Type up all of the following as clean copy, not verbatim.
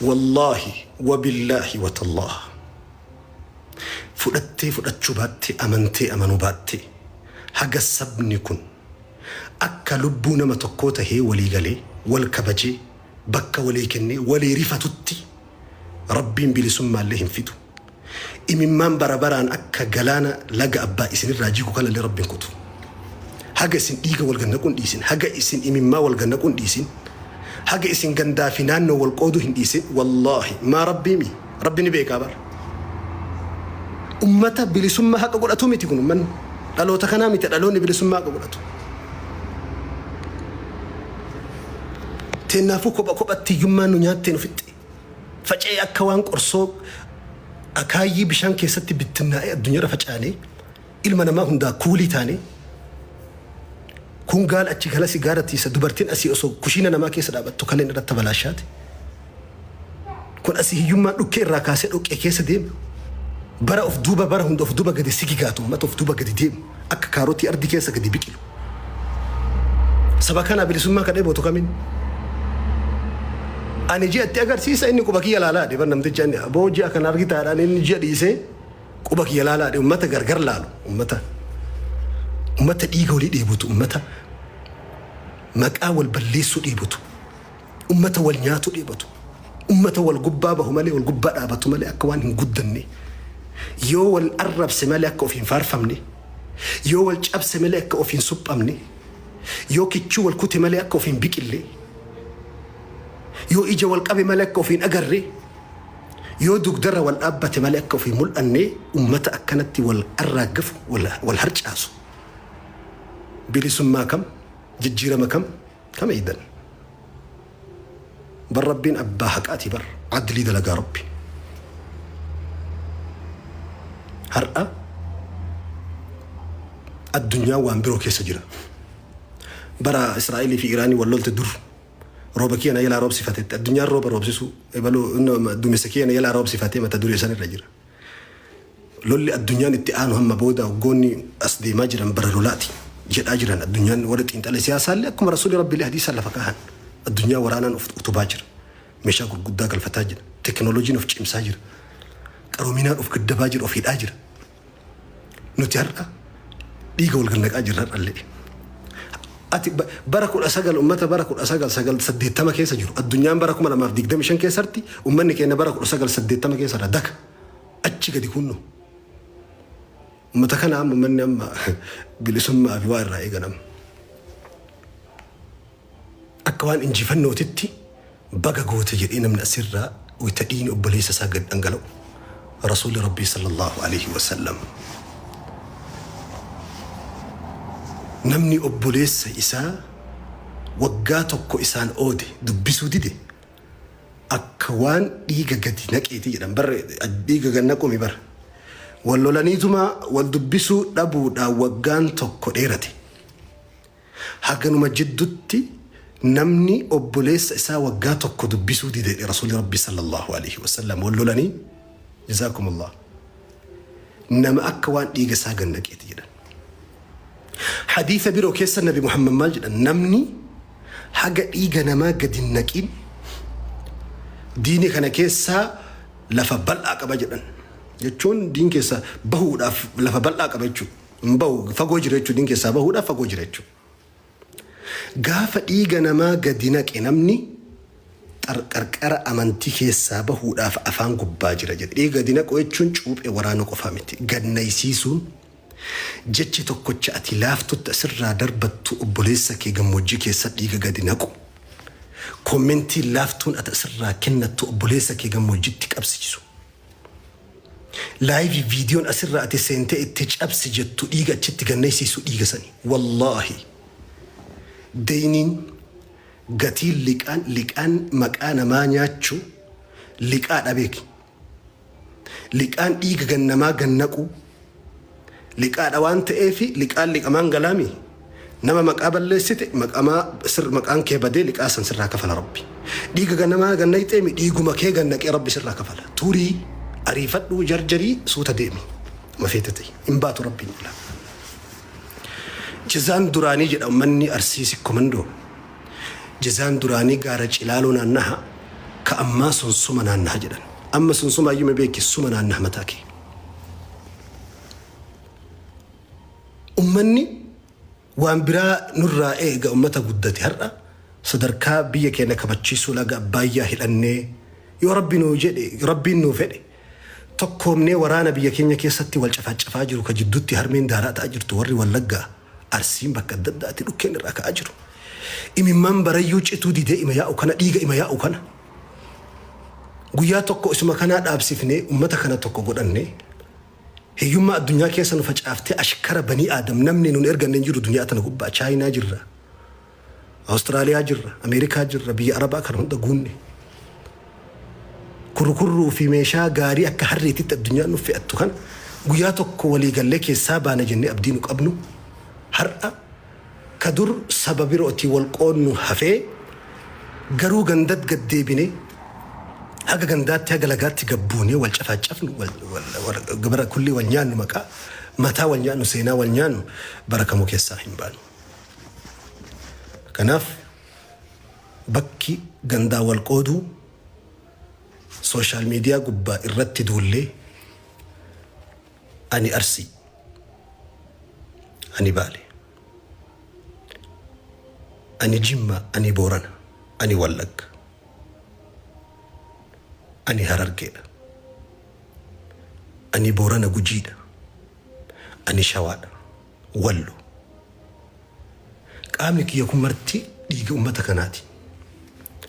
Wallaahi wabillaahi watallaah fudhattee fudhachuu baattee amantee amanuu baattee haga sabni kun akka lubbuu nama tokkoo tahee walii galee wal kabajee bakka walii kennee walii rifatutti Rabbiin bilisummaallee hin fidu. Imimmaan bara baraan akka galaana laga Abbaay isinirraa jigu kanallee Rabbi hin kutu. Haga isin dhiiga wal gad naquu hin dhiisin, haga isin imimmaa wal gad naquu hin dhiisin, haga isin gandaa fi naannoo wal qooduu hin dhiisin, wallaahi maa Rabbii mi? Rabbi ni beekaa bar. Ummata bilisummaa haqa godhatu miti kun ummanni. Dhaloota kanaa miti dhaloonni bilisummaa haqa godhatu. Teennaafuu kopha kophatti hiyyummaan nu nyaattee nu fixxe. Faca'ee akka waan qorsoo akaayyii bishaan keessatti bittinnaa'ee addunyaarra facaanee ilma namaa hundaa kuulii taanee kun gaala achi gala sigaara tiisa dubartiin asii osoo kushiina namaa keessa dhaabattu kaleen irratti balaashaate kun asii hiyyummaan dhukkee irraa kaasee dhoqqee keessa deema bara of duuba bara hunda of duuba gadi sigigaatu ummata of duuba gadi deemu akka kaarotii ardi keessa gadi biqilu Saba kana bilisummaa ka dheebotu kamin? Ani ji'a itti agarsiisa inni quba kiyya laalaa jedhe bar namtichi ani aboo ji'a kana argitaadhaan inni ji'a dhiisee quba kiyya laalaa jedhe ummata gargar laalu ummata ummata dhiiga walii dheebotu ummata maqaa wal balleessuu dheebotu ummata wal nyaatu dheebotu ummata wal gubbaa bahu malee wal gubbaa dhaabatu malee akka waan hin guddanne yoo wal arrabse malee akka of hin faarfamne Yoo wal cabse malee akka of hin suphamne, yoo kichuu wal kute malee akka of hin biqille, yoo ija wal qabe malee akka of hin agarre, yoo dugdarra wal dhaabbate malee akka of hin mul'anne ummata akkanatti wal arraaggafu, wal harcaasu. Bilisummaa kam? Jijjiirama kam? Kam eeydan? Bar Rabbiin abbaa haqaati bar. Adlii dalagaa Rabbi. Har'a addunyaan waan biroo keessa jira. Bara Israa'elii fi Iraanii wal lolte dur rooba kiyya na jalaa roobsifatetti addunyaan rooba roobsisuu ebaluu duumessa kiyya na jalaa roobsifatee mata duree san irra jira. Lolli addunyaan itti aanu hamma booda waggoonni as deemaa jiran bara lolaati jedhaa jiran addunyaan warri xiinxala siyaasaallee akkuma rasuulli rabbiilee hadiisaan lafa kaahan addunyaa waraanaan of utubaa jira. Meeshaa gurguddaa galfataa jira. Tekinooloojiin of cimsaa jira. Qaroominaan of gaddabaa jira of hidhaa jira. Nuti har'a dhiiga wal gannaqaa jirra har'allee. Ati bara 19 ummata bara 1980 keessa jiru addunyaan bara 2025 keessatti ummanni keenya bara 1980 keessa irra daka achi gadi kunno. Ummata kana amma ummanni amma bilisummaa fi waa irraa eegan amma. Akka waan injifannootitti baga goote jedhee namni asirraa wayta dhiigni obboleessa isaa gad dhangala'u Rasuulli Rabbii sallallaahu aleyhi wa sallam namni obboleessa isaa waggaa tokko isaan oode dubbisuu dide akka waan dhiiga gadi naqeeti jedhan bar dhiiga gad naqumi bar wal lolaniituma wal dubbisuu dhabuudhaan waggaan tokko dheerate. Haganuma jiddutti namni obboleessa isaa waggaa tokko dubbisuu dide jedhe Rasuulli Rabbii sallallaahu aleyhi wa sallam wal lolanii jazaakumullah nama akka waan dhiiga isaa gad naqeeti jedhan. Hadiisa biroo keessa Nabi Muhammad maal jedhan namni haga dhiiga namaa gad hin naqin diini kana keessaa lafa bal'aa qaba jedhan jechuun diin keessa bahuudhaaf lafa bal'aa qaba jechuudha. Hin bahu fagoo jira jechuudha. Diin keessaa bahuudhaaf fagoo jira jechuudha. Gaafa dhiiga namaa gadi naqe namni qarqara amantii keessaa bahuudhaaf afaan gubbaa jira jedhe. Dhiiga gadi naqu jechuun cuuphee waraanuu qofaa miti. Gad naysiisuun jechi tokkocha ati laaftutti asirraa darbattu obboleessa kee gammoojjii keessa dhiiga gadi naqu. Kommentiin laaftuun ati asirraa kennattu obboleessa kee gammoojjitti qabsiisu. Live viidiyoon asirraa ati seentee itti cabsi jettu dhiiga achitti gad naysiisu dhiiga sani. Wallaahi deyniin gatiin liqaan liqaan maqaa namaa nyaachuu liqaadha beeki. Liqaan dhiiga gad namaa gad naquu Liqaadha waan ta'eef liqaan liqamaan galaami nama maqaa balleessite maqamaa sir maqaan kee badee liqaa san sirraa kafala rabbi dhiiga ganamaa gannayxeemi dhiiguma kee gannaqee rabbi sirraa kafala turii ariifadhuu jarjarii suuta deemi mafeete ta'e hin baatu rabbiin jalaa jazaan duraanii jedha ummanni arsii sikko mandoo jazaan duraanii gaara cilaaloo naannaha Ka ammaa sun suma naannaha jedhan. Amma sun sumaayyuu ma beeki suma naannaha mataa kee. Ummanni waan biraa nurraa eega ummata guddate har'a sadarkaa biyya keenya kabachiisuu laga Abbaayyaa hidhannee yoo Rabbi nuu jedhe Rabbiin nuu fedhe tokkoomnee waraana biyya keenya keessatti wal cafaacafaa jiru ka jidduutti harmeen daaraa ta'aa jirtu warri Wallaggaa Arsiin bakka adda addaatti dhukkeen irraa ka'aa jiru. Imimmaan barayyuu cituu didee ima yaa'u kana dhiiga ima yaa'u kana guyyaa tokko isuma kanaa dhaabsifnee ummata kana tokko godhannee Hiyyummaa addunyaa keessa nu facaaftee ashkara banii aadam namni nun erganne hin jiru duniyaa tana gubbaa chaayinaa jirra Australia jirra Ameerikaa jirra biyya arabaa kana hunda guunne kurrukurruu fi meeshaa gaarii akka harreetitti addunyaan nu fe'attu kana guyyaa tokko walii gallee keessaa baana jennee abdii nu qabnu har'a ka dur saba birootii wal qoodnu hafee garuu gandat gad deebinee haga gandaatti haga lagaatti gad buunee wal cafaacafnu wal, wal, wal, bara kullii wal nyaannu maqaa mataa wal nyaannu seenaa wal nyaannu bara kamuu keessaa hin baanu. Kanaaf bakki gandaa wal qooduu sooshaal miidiyaa gubbaa irratti duullee ani Arsii ani Baale ani Jimma ani Boorana ani Wallagga ani Harargeedha ani Boorana Gujiidha ani Shawaadha Wallo qaamni kiyya kun marti dhiiga ummata kanaati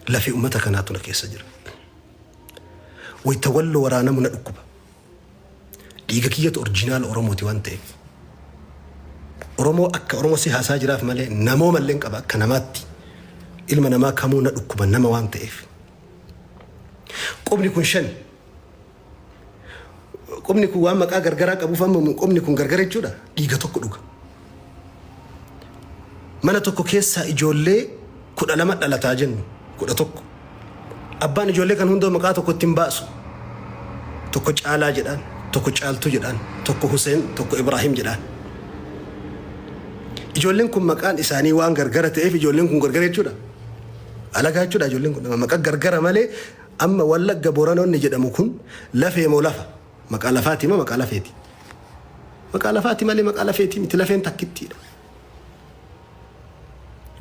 lafee ummata kanaatu na keessa jira wayta Wallo waraanamu na dhukkuba Dhiiga kiyyatu orjinaala Oromooti waan ta'eef. Oromoo akka Oromoo si haasaa jiraaf malee namooma illee qaba akka namaatti. Ilma namaa kamuu na dhukkuba nama waan ta'eef. Qubni kun shani. Qubni kun waan maqaa gargaraa qabuuf amma qubni kun gargara jechuudha. Dhiiga tokko dhuga. Mana tokko keessaa ijoollee 12 dhalataa jennu 11. Abbaan ijoollee kan hundoo maqaa tokko ittiin baasu. Tokko Caalaa jedhaan, tokko Caaltuu jedhaan, tokko Huseen, tokko Ibraahim jedhaan. Ijoolleen kun maqaan isaanii waan gargara ta'eef ijoolleen kun gargara jechuudha. Alagaa jechuudha ijoolleen kun maqaa gargara malee amma Wallagga Booranoonni jedhamu kun lafee moo lafa? Maqaa lafaati moo maqaa lafeeti? Maqaa lafaati malee maqaa lafeeti miti lafeen takkittiidha.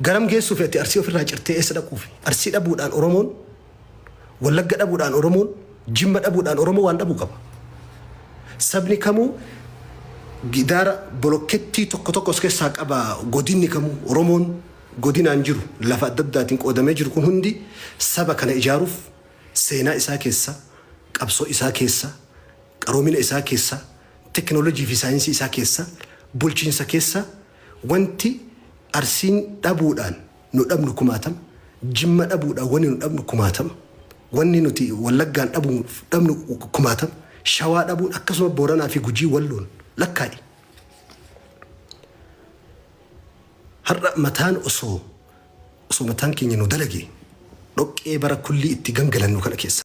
Garam geessuufi ati Arsii ofirraa cirtee eessa dhaquufi? Arsii dhabuudhaan Oromoon, Wallagga dhabuudhaan Oromoon, Jimma dhabuudhaan Oromoo waan dhabuu qaba. Sabni kamuu gidaara bolokkettii tokko tokko os keessaa qaba godinni kamuu Oromoon godinaan jiru lafa adda addaatiin qoodamee jiru kun hundi saba kana ijaaruuf seenaa isaa keessa, qabsoo isaa keessa, qaroomina isaa keessa, tekinoolojii fi saayinsii isaa keessa, bulchiinsa keessa wanti Arsiin dhabuudhaan nu dhabnu kumaatama, Jimma dhabuudhaan wanni nu dhabnu kumaatama, wanni nuti Wallaggaan dhabnu kumaatama, Shawaa dhabuun akkasuma Booranaa fi Gujii Walloon lakkaa'i. Har'a mataan osoo osoo mataan keenya nu dalage dhoqqee bara kullii itti gangalannu kana keessa.